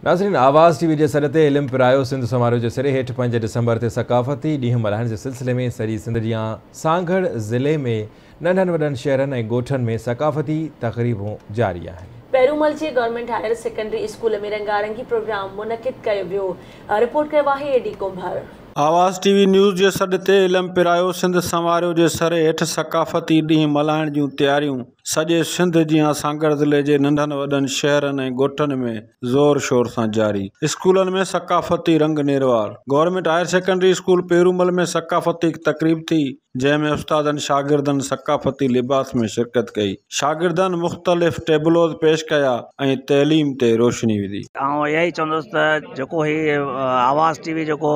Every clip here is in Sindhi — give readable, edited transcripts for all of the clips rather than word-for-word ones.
ناظرين آواز ٽي وي جي سڏ تي علم پرايو سنڌ سنواريو جي سري هيٺ 5 ڊسمبر تي ثقافتي ڏينهن ملهائڻ جي سلسلي ۾ سڄي سنڌ جيان سانگهڙ ضلعي ۾ ننڍن وڏن شهرن ۽ ڳوٺن ۾ ثقافتي تقريبون جاري آهن. پيرومل جي گورنمينٽ هائير سيڪنڊري اسڪول ۾ رنگارنگي پروگرام منعقد ڪيو ويو، رپورٽ ڪيو آهي اي ڊي ڪنڀر. آواز ٽي وي نيوز جي سڏ تي علم پرايو سنڌ سنواريو جي سري هيٺ ثقافتي ڏينهن ملهائڻ جون تياريون سڄي سنڌ جيان سانگهڙ ضلعي جي ننڍن وڏن شهرن ۽ ڳوٺن ۾ زور شور سان جاري. اسڪولن ۾ ثقافتي رنگ نروار. Government higher secondary school Peromal ۾ ثقافتي تقريب ٿي، جنهن ۾ استادن شاگردن ثقافتي لباس ۾ شرڪت ڪئي. شاگردن مختلف ٽيبلوز پيش ڪيا ۽ تعليم تي روشني وڌي. آئون اها ئي چوندس ته جيڪو هي آواز ٽي وي جيڪو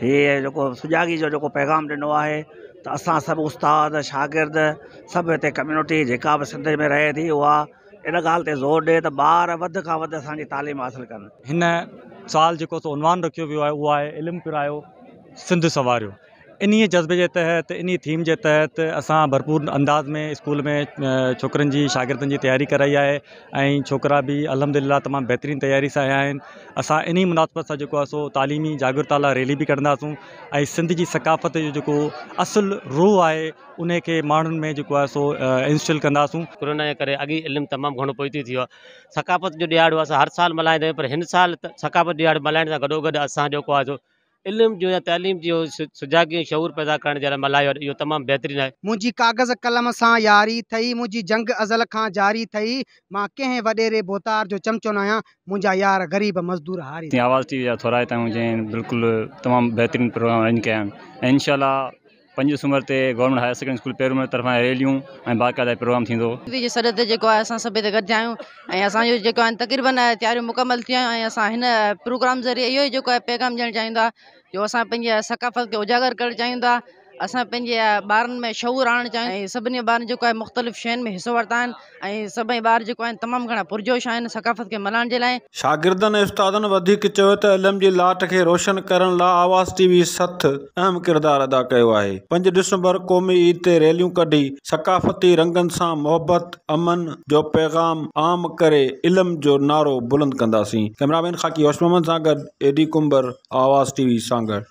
هي جيڪو سجاڳي جو جيڪو پيغام ڏنو آهي ته اسان سڀ استاد شاگرد سڀ هتي ڪميونٽي جيڪا به سنڌ ۾ رهي ٿي اها ان ڳالهه تي زور ڏي ته ٻار وڌ کان وڌ اسان جي تعليم حاصل ڪن. هن سال جيڪو سو عنوان رکيو ويو آهي اهو آهي علم پرايو سنڌ سنواريو انهي جذبي جي تحت انهي ٿيم جي تحت اسان ڀرپور انداز ۾ اسڪول ۾ ڇوڪرن جي شاگردن جي تياري ڪرائي آهي ۽ ڇوڪرا به الحمد لله تمام بهترين تياري سان آيا آهن اسان انهي مناسبت سان جيڪو آهي سو تعليمي جاگرتا لاء ريلي به ڪڍنداسون ۽ سنڌ جي ثقافت جو جيڪو اصل روح آهي انهي کي ماڻهن ۾ جيڪو آهي سو انسٽل ڪنداسون. ڪورونا جي ڪري اڳ ئي علم تمام گهڻو پوئتي ٿي ويو آهي. ثقافت جو ڏهاڙو اسان هر سال ملهائيندا آهيون پر هن سال ثقافت ڏهاڙو ملهائڻ سان گڏو گڏ اسان جيڪو آهي سو علم جو يا تعليم جو سجاڳي ۽ شعور پيدا ڪرڻ جي لاء ملهايو آهي اهو تمام بهترين آهي. منهنجي ڪاغذ قلم سان ياري ٿئي، منهنجي جنگ ازل کان جاري ٿئي، مان ڪنهن وڏيري ڀوتار جو چمچو ناهيان، منهنجا يار غريب مزدور هاري. آواز ٽي وي جا ٿورائتا آهيون جنهن بلڪل تمام بهترين پروگرام ارينج ڪيا آهن ۽ انشاء الله 5 ڊسمبر تي government higher secondary school Peromal طرفان ريليون ۽ باقاعده پروگرام ٿيندو. ٽي وي جي سڏ تي جيڪو آهي اسان سڀ هتي گڏ ٿيا آهيون ۽ اسان جو جيڪو آهن تقريبن تياريون مڪمل ٿي ويون آهن ۽ اسان هن پروگرام ذريعي اهو ئي جيڪو آهي پيغام ڏيڻ چاهيون ٿا جو اسان پنهنجي ثقافت کي اجاگر ڪرڻ چاهيون ٿا اسان پنهنجي ٻارن ۾ شعور آڻڻ چاهيون ۽ سڀني ٻارن جيڪو آهي مختلف شين ۾ حصو ورتا آهن ۽ سڀئي ٻار جيڪو آهن تمام گهڻا پرجوش آهن ثقافت کي ملهائڻ جي لاء. شاگردن ۽ استادن وڌيڪ چيو ته علم جي لاٽ کي روشن ڪرڻ لا آواز ٽي وي سٿ اهم ڪردار ادا ڪيو آهي. 5 ڊسمبر قومي عيد تي ريليون ڪڍي ثقافتي رنگن سان محبت، امن جو پيغام عام ڪري علم جو نعرو بلند ڪنداسين. ڪئميرامين خاڪي هوش محمد سان گڏ اي ڊي ڪنڀر، آواز ٽي وي سانگهڙ.